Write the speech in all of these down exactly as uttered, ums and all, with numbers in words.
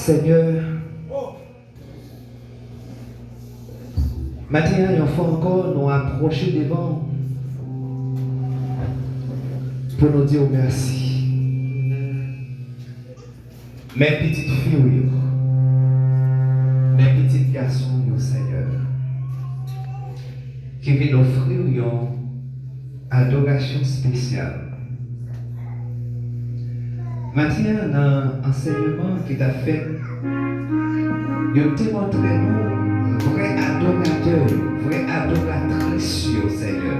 Senyè, maten an, yon fwa ankò, nou apwoche devan w pou nou di w mèsi. Men pitit fi w yo, men pitit gason w yo, Senyè, ki vin ofri w yon adorasyon espesyal. Maten an, nan ansèyman ki t ap fèt, yo te montre nou vrè adoratè yo, vrè adoratris yo, Senyè.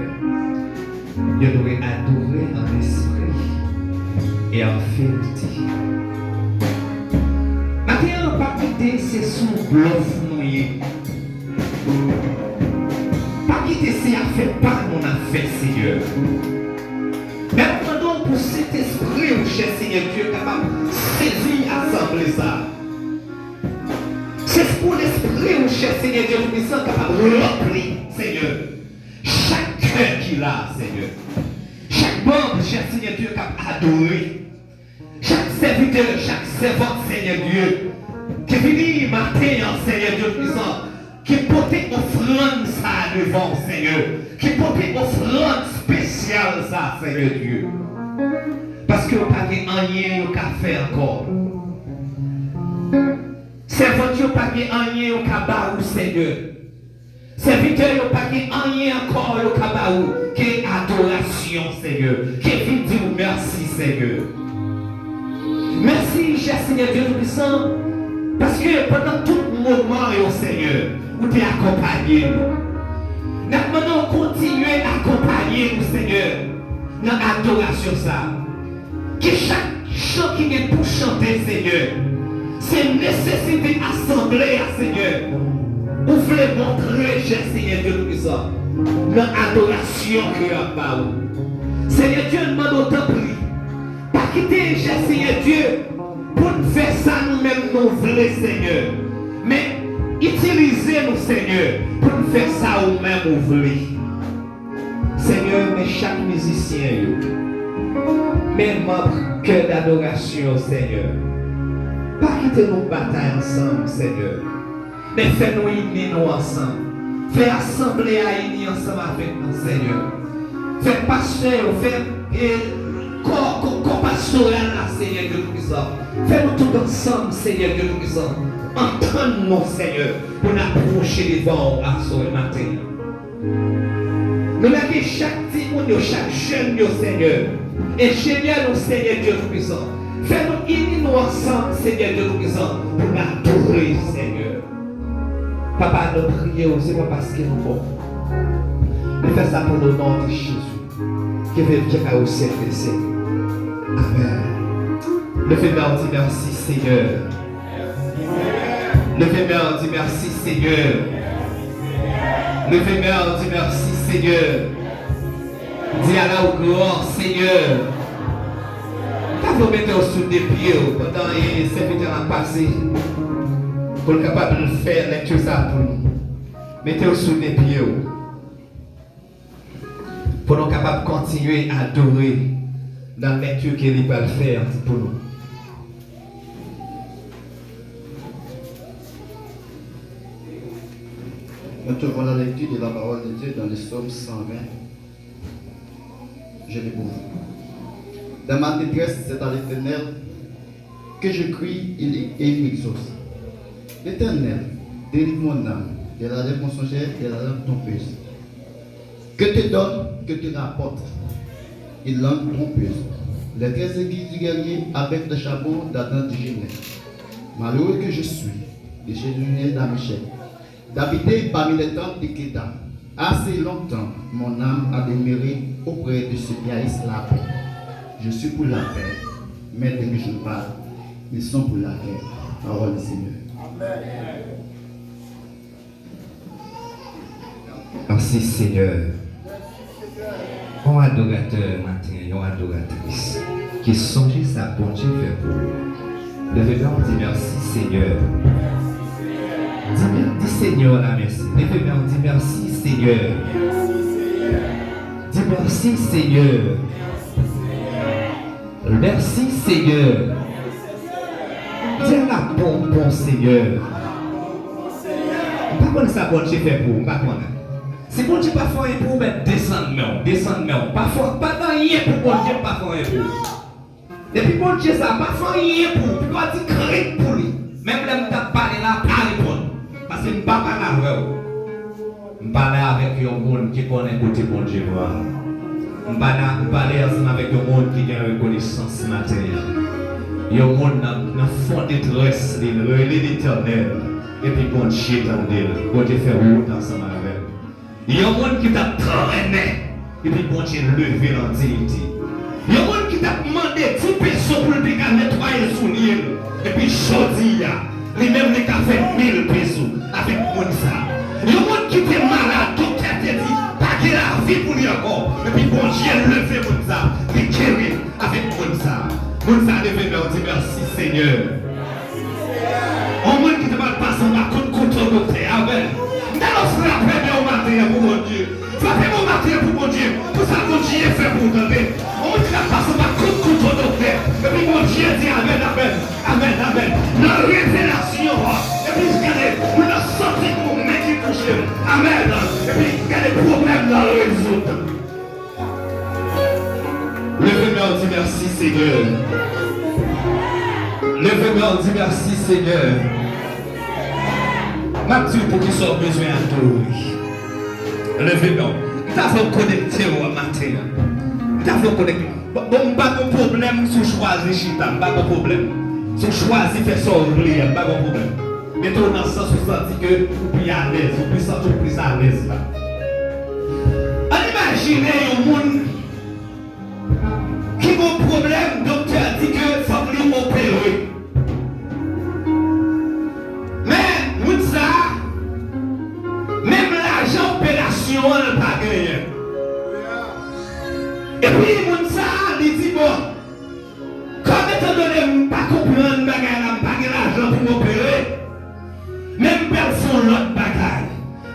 Yo dwe adore an espri e an verite. Maten an, pa kite se sou blòf nou ye. Pa kite se afè pa nou n ap fè, Senyè. Men m ap mande w pou Sentespri w, chè Senyè Dye, kapab sezi asanble sa a. Se pou Lespri w, chè Senyè Dye Toupisan, kapab ranpli, Senyè, chak kè ki la, Senyè. Chak manm, chè Senyè Dye, k ap adore. Chak sèvitè, chak sèvant, Senyè Dye, ki vini maten an, Senyè Dye Toupisan, ki pote ofrann sa a devan w, Senyè, ki pote ofrann espesyal sa a, Senyè Dye. Paske yo pa gen anyen yo ka fè ankò. Sèvant yo pa gen anyen yo ka ba ou, Senyè. Sèvitè yo pa gen anyen ankò yo ka ba ou ke adorasyon, Senyè, ke vin di w mèsi, Senyè. Mèsi, chè Senyè Dye Toupisan, paske pandan tout moman yo, Senyè, ou te akonpaye nou. N ap mande w kontinye akonpaye nou, Senyè, nan adorasyon sa a. Ke chak chan ki gen pou chante, Senyè, se nesesite asanble a, Senyè. Ou vle montre, chè Senyè Dye Toupisan, nan adorasyon ke y ap ba ou. Senyè Dye, n mande w, tanpri, pa kite, chè Senyè Dye, pou n fè sa nou menm nou vle, Senyè. Men, itilize nou, Senyè, pou n fè sa ou menm ou vle. Senyè, men chak mizisyen yo. Men manm kè dadorasyon yo, Senyè. Pa kite nou batay ansanm, Senyè. Men fè nou ini nou ansanm. Fè asanble a ini ansanm avèk nou, Senyè. Fè pastè yo, fè, e, kò, kò, kò pastoral la, Senyè Dye Toupisan. Fè nou tout ansanm, Senyè Dye Toupisan. Antann nou, Senyè, pou n apwoche devan w aswè maten an. Nou lage chak timoun yo, chak jèn yo, Senyè. Enjenyè nou, Senyè Dye Toupisan. Fè nou ini nou ansanm, Senyè Dye Toupisan, pou n adore, Senyè. Papa, nou priye w, se pa paske nou bon. Men fè sa pou nou, non de Jezi. Ke vin fè pa ou sèl, Senyè. Amèn. Leve men w, di mèsi, Senyè. Leve men w, di mèsi, Senyè. Leve men w, di mèsi, Senyè. Di à la gloire, Senyè. M ta vle w mete w sou de pye w pandan e sèvitè la pase. Pou l kapab fè lèkti sa pou nou. Mete w sou de pye w. Pou nou kapab kontinye adore nan lèkti ke li pral fè pou nou. Nous trouvons la lecture de la parole de Dieu dans le psaume cent vingt. Je lis pour vous. Dans ma détresse, c'est à l'Éternel que je crie et il m'exauce. L'Éternel, délivre mon âme de la lèvre mensongère et de la langue trompeuse. Que te donne, que te rapporte une langue trompeuse, les traits aigus du guerrier avec le charbon d'ardent du Genèt. Malheureux que je suis, de ce Genèt d'Ammichel, d'habiter parmi les tentes de Kédar. Assez longtemps, mon âme a demeuré auprès de ceux qui haïssent la paix. Je suis pour la paix, mais dès que je parle, ils sont pour la guerre. Parole du Seigneur. Mèsi, Senyè. Yon adoratè maten, yon adoratris ki sonje sa Bondye fè pou ou. Leve men w, di mèsi, Senyè. Di, di Senyè la mèsi. Leve men w, di mèsi, Senyè. Di mèsi, Senyè. Mèsi, Senyè. Di a la, bon, bon Senyè. M pa konn sa Bondye fè pou ou, m pa konnen. Si Bondye pa fè anyen pou ou, men desann men w, desann men w. Pa fè, pa gen anyen pou Bondye pa fè anyen pou ou. Depi Bondye sa pa fè anyen pou ou, pou w di krik pou li. Menm lè m t ap pale la, pa reponn. Paske m pa pale avè w. M pale avèk yon moun ki konnen kote Bondye pran l. M pale, m pale ansanm avèk yon moun ki gen rekonesans maten an. Yon moun nan, nan fon detrès li, l rele Letènèl, epi Bondye tande l. Bondye fè wout ansanm avè l. Yon moun ki t ap trennen, epi Bondye leve l an diyite. Yon moun ki t ap mande di peso pou l te ka netwaye soulye l, epi jodi a, li menm li ka fè mil peso avèk moun sa. Yon moun ki te malad, doktè te di pa gen lavi pou li ankò, epi Bondye leve moun sa, li geri avèk moun sa. Moun sa leve men w, di mèsi Senyè. Yon moun ki te pral pase anba kout kouto doktè, amèn. M ta dwe frape men w maten an pou Bondye. Frape men w maten an pou Bondye, pou sa Bondye fè pou w, tande. Yon moun ki t ap pase anba kout kouto doktè, epi Bondye di amèn, amèn, amèn, amèn. Nan revelasyon an, epi gade, moun nan santi gon men ki touche l. Amèn. Epi gade, pwoblèm nan rezoud. Leve men w, di mèsi Senyè. Leve men w, di mèsi Senyè. M ap di w poukisa w bezwen adore. Leve men w. M ta vle w konekte w maten an. M ta vle w konekte. Bon, bon, m pa gen pwoblèm si w chwazi chita, m pa gen pwoblèm. Si w chwazi fè sa w vle a, m pa gen pwoblèm. Mete w nan sans ou santi ke ou pi alèz, ou pi santi w plis alèz la. Ann imajine yon moun ki gon pwoblèm, doktè di ke fòk li opere. Men, moun sa a, menm lajan operasyon an, l pa genyen. Epi, moun sa a, li di, bon, kòm etandone m pa konprann bagay la, m pa gen lajan pou m opere, men m pral fè yon lòt bagay.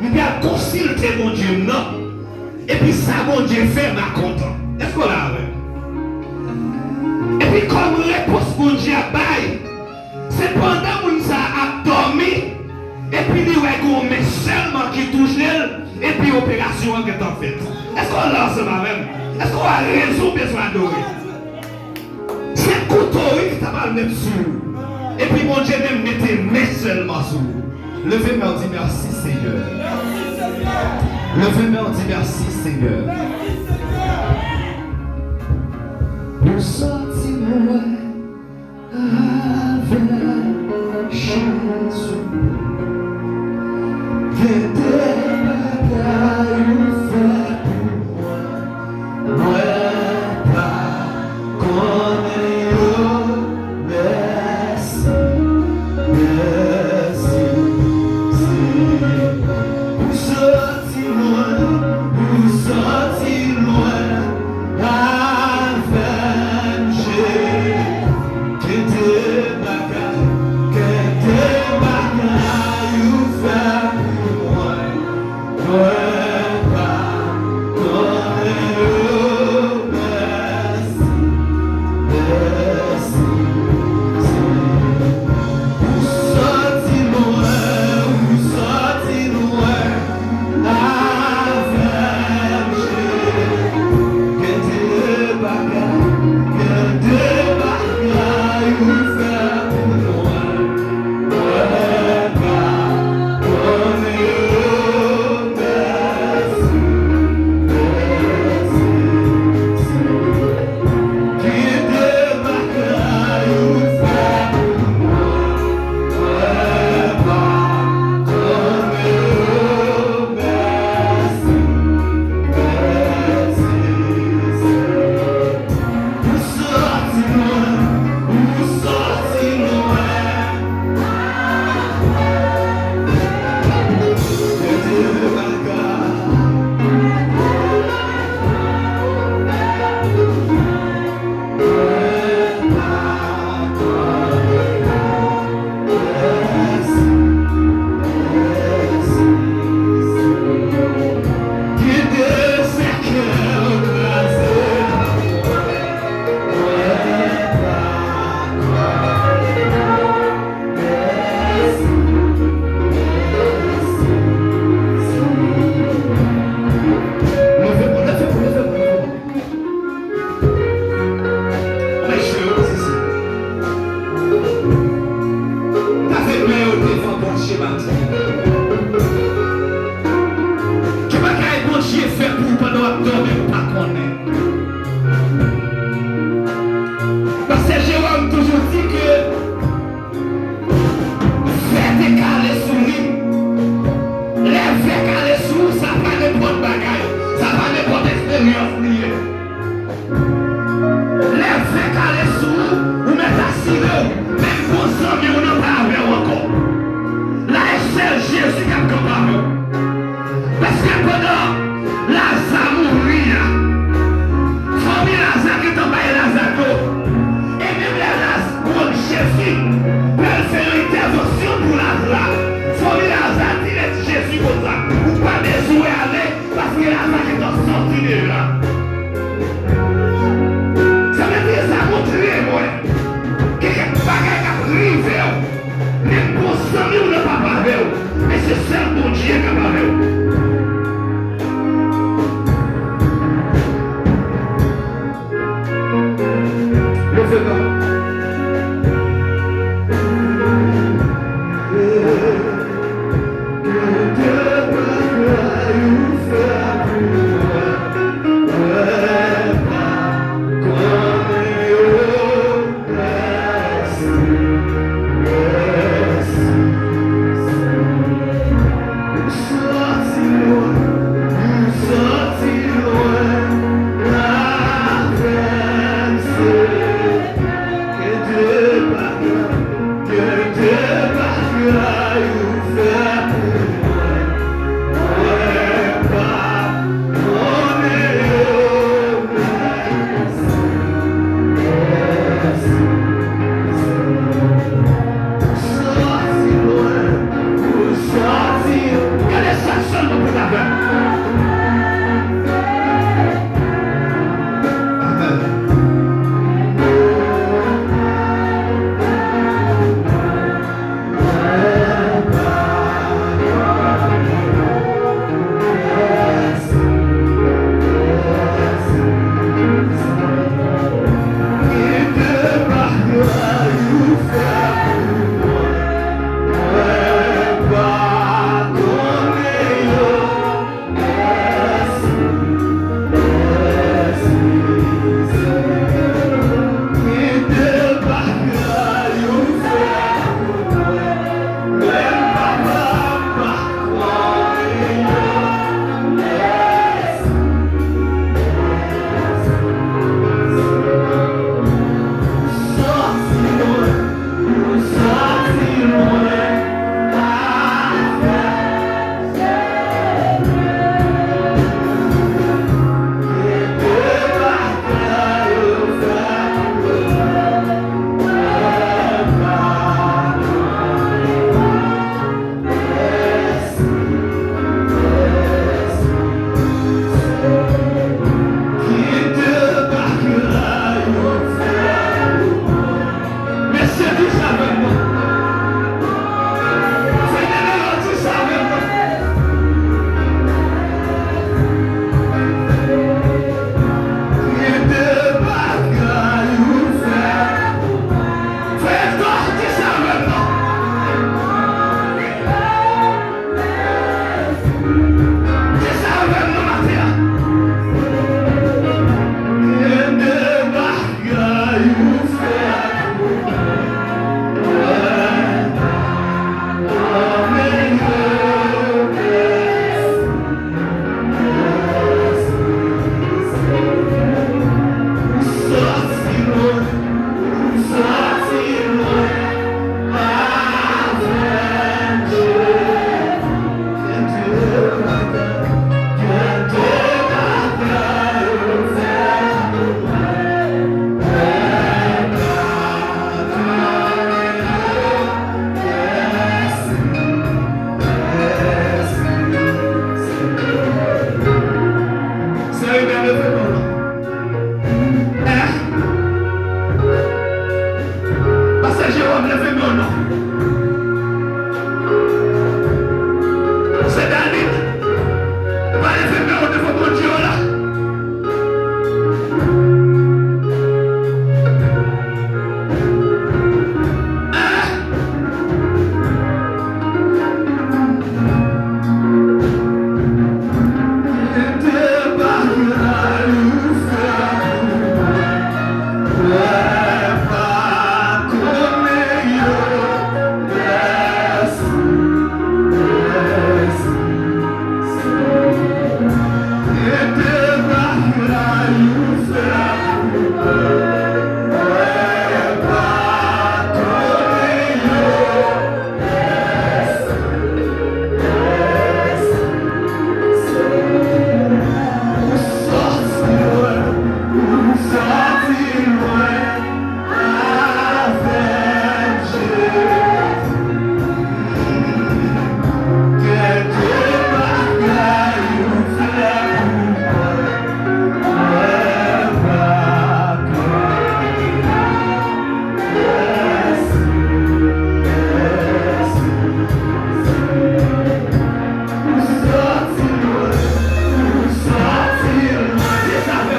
M pral konsilte Bondye m nan. Epi sa Bondye fè, m a kontan. Èske w la avè m? Epi kòm repons Bondye ap bay, se pandan moun sa a ap dòmi, epi li wè gen yon men sèlman ki touche l, epi operasyon an gentan fèt. Èske w la ansanm avè m? Èske w wè rezon w bezwen adore? Se kouto wi ki ta pral met sou ou. Epi Bondye menm mete men sèlman sou ou. Leve men w, di mèsi Senyè. Leve men w, di mèsi Senyè. Ou sòti lwen avèk Jezi. Gen de bagay ou fè pou mwen. Mwen pa konnen yo. Mèsi, mèsi, Senyè. Ou sòti lwen, ou sòti lwen avè m, Jezi. Gen de bagay Ap leve men w non.